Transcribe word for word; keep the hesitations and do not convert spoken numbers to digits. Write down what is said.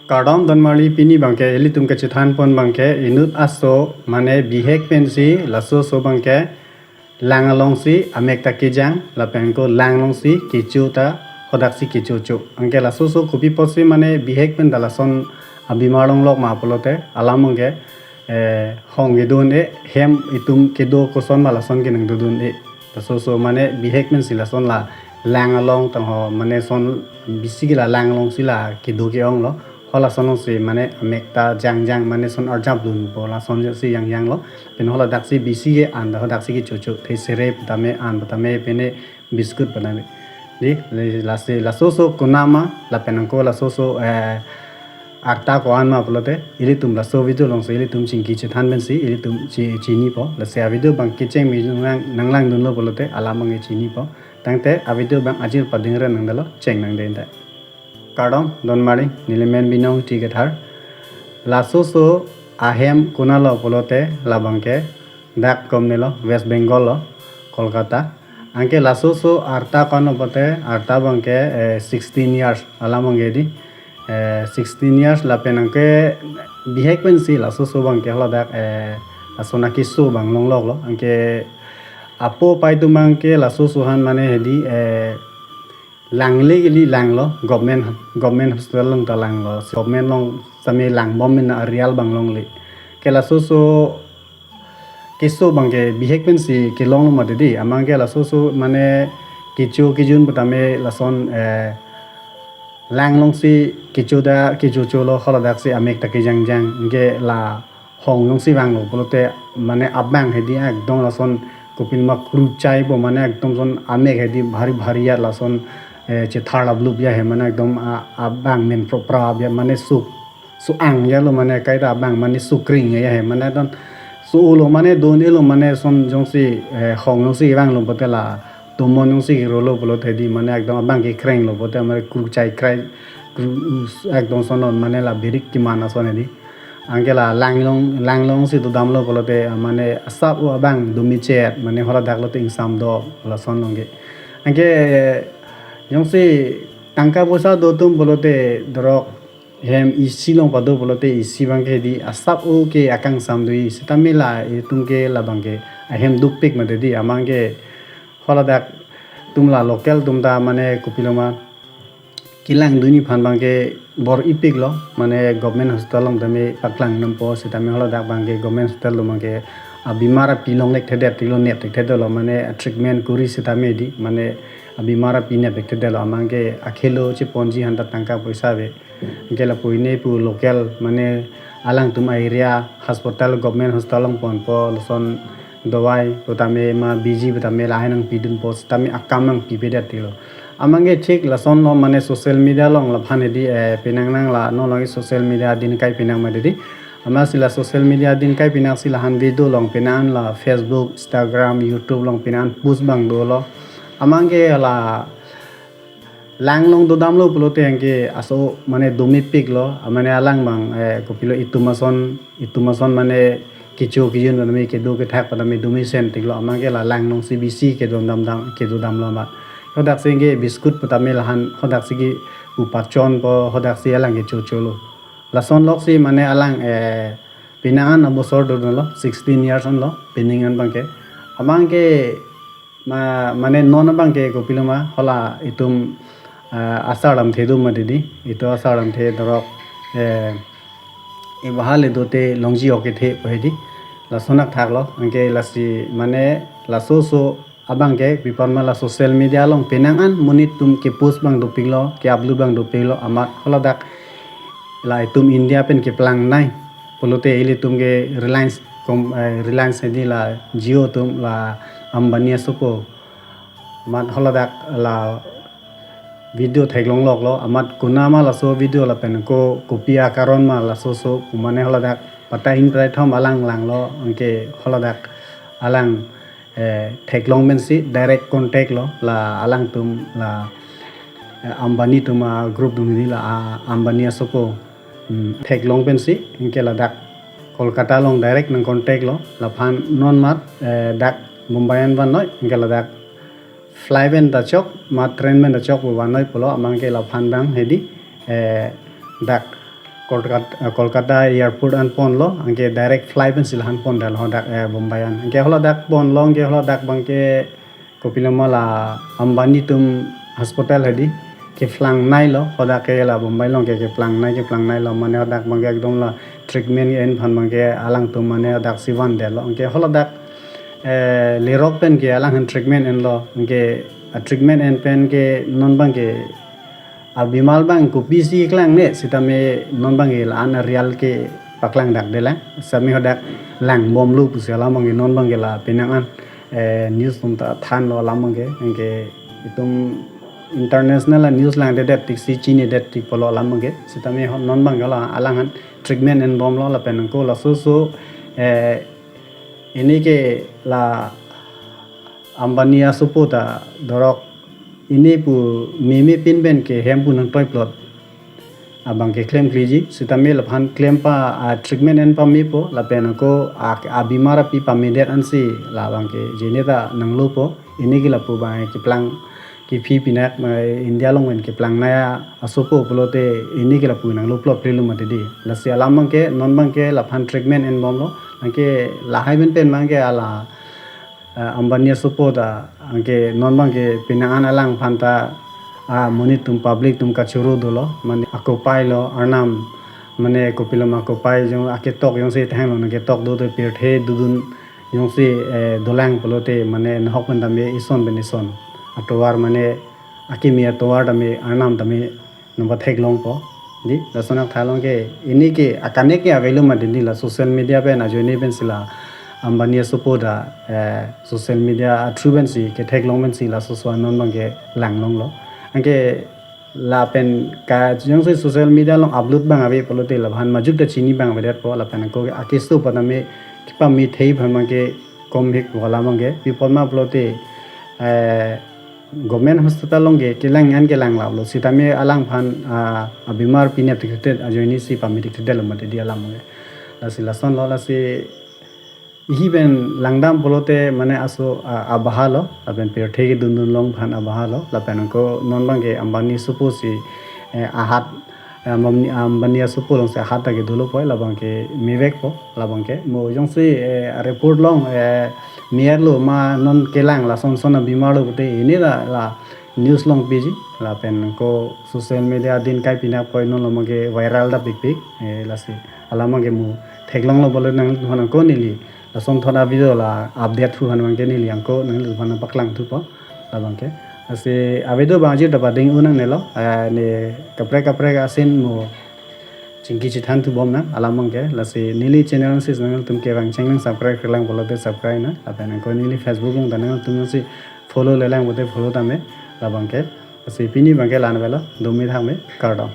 Kardom donmarli, pini abangke ilitum kachethan pon abangke inut aso mane bihek pensi laso aso abangke lang alongsi amek ta kejang lapen ko lang alongsi kecho ta hodaksi kechocho. Anke laso aso kopi apotsi mane bihek pen ta lason abimar longlok ma pulote alam abangke eh, hong kedo un-e, hem itum kedo koson ma lason kenang dodun-e. Laso aso mane bihek pensi lason la lang along tangho mane son bisi ke la lang alongsi la kedo ke-ong lo. Ho lason alongsi mane amek ta jangjang mane son arjap dunpo, lason si jangjang lo. Pen ho ladaksi bisi ke an ta hodaksi kechocho, thesere putame, an putame, pene biscuit putame. Di, le-, lasi laso aso konat ma lapen ko laso aso eh, arta ko-an ma pulote ilitum laso video alongsi ilitum chingki chethan pensi ilitum chi-, chinipo. Lasi avideo abang kecheng mi nang, nanglang dunlo pulote alam abang chinipo. Tangte avideo abang ajir padingre nangdalo, cheng nangde indai. Kardom donmarli, nelimen Binong Ingti Kathar. Laso aso ahem konatlo pulote labangke dak komnelo, West Bengal lo, Kolkata. Anke laso aso arta ko-an lo pulote, arta abangke eh, sixteen years alam abangke di. Eh, sixteen years lapen anke bihek pensi laso aso abangke haladak eh, laso naki aso abang longlok lo. Anke apo apai atum abangke laso aso aphan mane hedi eh, langle kali langlo, government, government hospital along ta langlo, government along sitame langbom mena real abang longle. Ke laso aso keso abangke bihek pensi kelonglo mati di, amatke laso aso mane kecho kejun putame lason eh, lang alongsi kecho ta kechocholo, haladaksi amek ta kejangjang, anke la hong alongsi vanglo pulote mane abang hedi ekdom lason kopima kruchaipo, mane ekdom son amek hedi bhari bhari ya lason eh, chethar lablup ya he, mane ekdom a-, abang men propra ya, mane suk, su-ang ya lo, mane kaita abang mane sukring ya he, mane don su-ulo mane don elo mane son jongsi eh, hong alongsi vanglo pulote la tomon alongsi rolo pulote di mane ekdom abang kekrenglo pulote mane kruchai krai kru, ekdom son mane la birik keman ason hedi. Anke la lang along, lang alongsi dodamlo pulote mane asap o abang domichet mane haladak lote ingsam do lason along ke. Anke jongsi tangka poisa do atum pulote dorok hem isi along pado pulote isi abangke di asap o ke akangsam do, sitame la itum ke labangke ahem dukpik mati di, amatke haladak atum la local atum ta mane kopiloma kelang dunji aphan abangke bor-ipiklo, mane government hospital along tame paklang nampo, sitame haladak abangke government hospital along abangke abimar api longlek thedet tilo, nep thekthedetlo, mane treatment kori sitame di mane abimar api nep thekthedetlo, amatke akhelo cheponji aphan ta tangka poisa ave. Anke lapu-ine pu local mane alangtum area hospital, government hospital along ponpo, lason dawai putame ma biji putame lahai nangpidunpo, sitame akam nangpipedet tilo. Amatke thik lasonlo mane social media along laphan hedi eh, penang nang la non lagi social media adin kai penang mati di. Amatsi la social media adin kai penang si lahan video along penang la Facebook, Instagram, YouTube along penang post abang dolo. Amatke la lang along dodamlo pulote anke aso mane domipiklo, mane alang abang eh, kopilo itum ason, itum ason mane kecho kejun putame kedo kethak putame domisen tiklo, amatke la lang alongsi bisi kedodam dam, kedodamlo amat. Hadaksi anke biscuit putame lahan hadaksi ke upachonpo, hadaksi alang kechocholo. Lason loksi mane alang eh, penang an abosor dodunlo, sixteen years anlo, penang an abangke. Amatke ma, mane non abangke kopiloma hala itum eh, asar lamthe do mati di, itum asar lamthe dorok eh, ibahal idote longji oke the po hedi. Lason akthaklo, anke lasi mane laso aso abangke pipar ma la social media along penang an monit atum kepost abang dopiklo, ke-upload abang dopiklo, amat haladak la itum India pen keplang nai pulote ilitum ke Reliance kom-, eh, Reliance hedi la Jio atum la Ambani asopo. Amat haladak la video theklongloklo, amat konama laso video lapen ko kopi akaron ma laso aso pu mane haladak patai hini patai thom alang langlo, anke haladak alang eh, theklong pensi direct contact lo la alangtum la eh, Ambani atum a-group atum hedi la ah, Ambani asopo. Hmm, theklong pensi anke ladak Kolkata along direct nang contact lo, laphan non mat eh, dak Mumbai an vannoi, anke ladak flight pen ta chok, mat train pen ta chok vannoi pulo, amatke laphan abang hedi eh, dak Kolkata, eh, Kolkata airport an ponlo, anke direct flight pensi lahan pondetlo hadak, eh, Bombay an. Anke haladak ponlo, anke haladak abangke kopiloma la Ambani atum hospital hedi, keplang nailo, hadak ke la Bombay along ke keplang nai, keplang nailo, mane hadak abangke ekdom la treatment en aphan abangke alangtum mane hadak si vandetlo. Anke haladak, eh, lerok pen ke alangphan treatment enlo, anke a treatment en pen ke non abangke abimar abang kopisi keklang ne, sitame non abangke la-an a real ke paklangdakdelang, sitame hadak langbomlo pusi alam abangke non abangke la penang an, eh, news atum ta thanlo alam abangke, anke itum international a news langdedet tik si chinidet tik pulo alam abangke, sitame ho-, non abangke la alangphan treatment enbomlo lapen ako laso so, eh, ini ke la Ambani asopo ta dorok ini pu meme pin pen ke hem pu nangtoi plot abangke klemkleji, sitame laphan klem pa a treatment en pamepo lapen ako a, abimar api pamedet ansi la abangke jene ta nanglopo. Ini ke lapu abang keplang kephi pinak ma India along pen keplang nai asopo pulote ini ke lapu nanglo plot plelo mati di. Lasi alam abangke non abangke laphan treatment enbomlo. Anke lahai pen pen abangke ala, eh, Ambani asopo ta anke non abangke penang an alangphan ta, ah, monit atum public atum kachoro dolo, mane akopai lo, arnam, mane kopiloma akopai jong aketok jongsi thanglo, nangketok do te pirthe dodun jongsi, eh, dolang pulote mane nahok pen tame ison pen ison atovar mane akimi atovar tame arnam tame nangpatheklongpo. Di, lason athak along ke, ini ke, akanek ke avelo mati di la social media pen, ajoine pensi la Ambani asopo ta, eh, social media a through pensi, ketheklong pensi laso so non abangke langlonglo. Anke lapen ka, jongsi social media along upload abang ave pulote laphan majok ta chini abang avedetpo, lapen ako akeso patame kepamethei aphan abangke komhik alam abangke, pi apot ma pulote, eh, government hospital along ke kelang an kelang laplo, sitame alangphan, ah, abimar pinep tikthedet ajoine si pame tikthetdetlo mati di alam abangke. Lasi lasonlo, lasi ihi pen langdam pulote mane aso, ah, abahalo, lapen pirthe kedun dunlong aphan abahalo, lapen ako non abangke Ambani asopo si, eh, ahat, eh, Ambani, Ambani asopo alongsi ahat ta kedolo poi, labangke mevekpo, labangke mo jongsi, eh, report along, eh, miyar lo ma non kelang lason son abimar lo pute ini la, la news along piji, lapen ako social media adin kai pinak poi non lo abangke viral ta pikpik, eh, lasi alam abangke mo theklonglo pulote nangphan ako neli lason thot a video la update thu aphan abangke neli ako nangliphan paklangthupo labangke. Lasi a video abang ajir ta pading un nangnelo, eh, ne kaprek kaprek asin mo chingki chithanthu bomnang alam abangke. Lasi neli channel si nangtum kevang chenglang subscribe kelang pulote subscribe nang, lapen ako neli Facebook along ta nangtum si follow lelang pulote follow tame labangke. Lasi pini abangke la-an avelo, dome thakme, kardom.